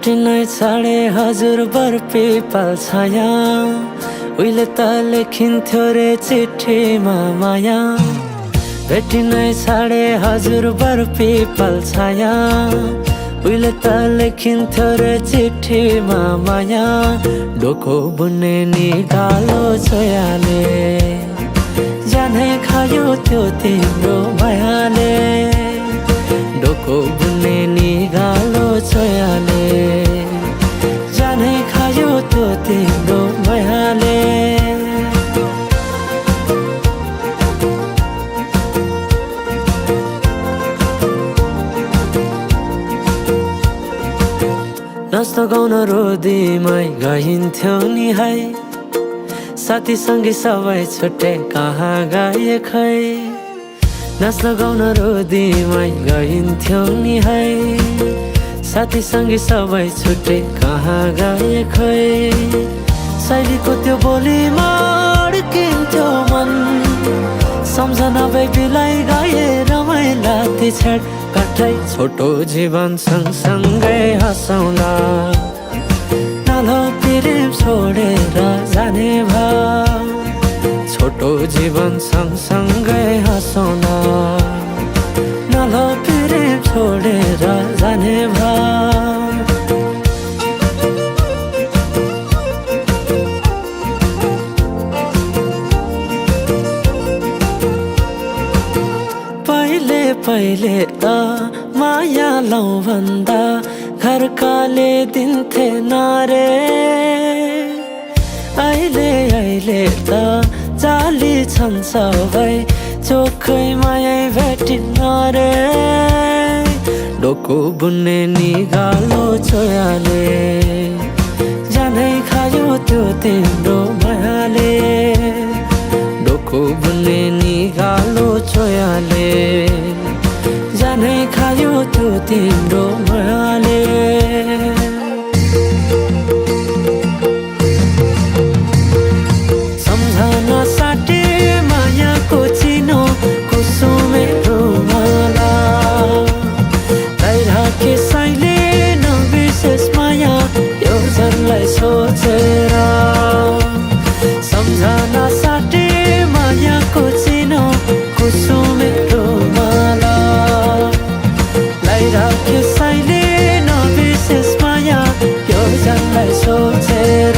भेटिनै छाडे हजुर बर पिपल छाया उहिले त लेखिन्थ्यो रे चिठीमा माया भेटिनै छाडे हजुर बर पिपल छाया उहिले त लेखिन्थ्यो रे चिठीमा माया डोको बुन्ने निगालो छोयाले जानै खायो त्यो तिम्रो मायाले डोको बुन्ने निगालो छोयाले जानै खायो त्यो तिम्रो मायाले नाच्न गाउन रोदीमै गइन्थ्यौ नि है साथी सँगै सबै छुट्टे कहाँ गए खै नाच्न गाउन रोदीमै गइन्थ्यौ नि है साथी सँगै सबै छुट्टे कहाँ गए खै शैलीको त्यो बोलीमा अड्किन्थ्यो मन सम्झना बेबीलाई गाए रमाइला ती छेड काठै छोटो जीवन सँगसँगै हँसाउला नालो प्रेम छोडेर जाने भाव छोटो जीवन सँगसँगै हँसाउला नालो प्रेम छोडेर जाने भाव पहिले त माया लौ भन्दा घरकाले दिन्थे नारे अहिले त जाली छन् सबै चोखै माया भेटिन्न रे डोको बुन्ने निगालो छोयाले जानै खायो त्यो तिम्रो मायाले डोको बुन्ने निगालो छोयाले जानै खायो त्यो तिम्रो मायाले सम्झना साटे मायाको चिनो कुसुमे रुमाला राखे साइले नबिर्सेस माया यो जनलाई सोचेर सम्झना साटे मायाको चिनो कुसुमे रुमाला राखे साइले नबिर्सेस माया यो जनलाई सोचेर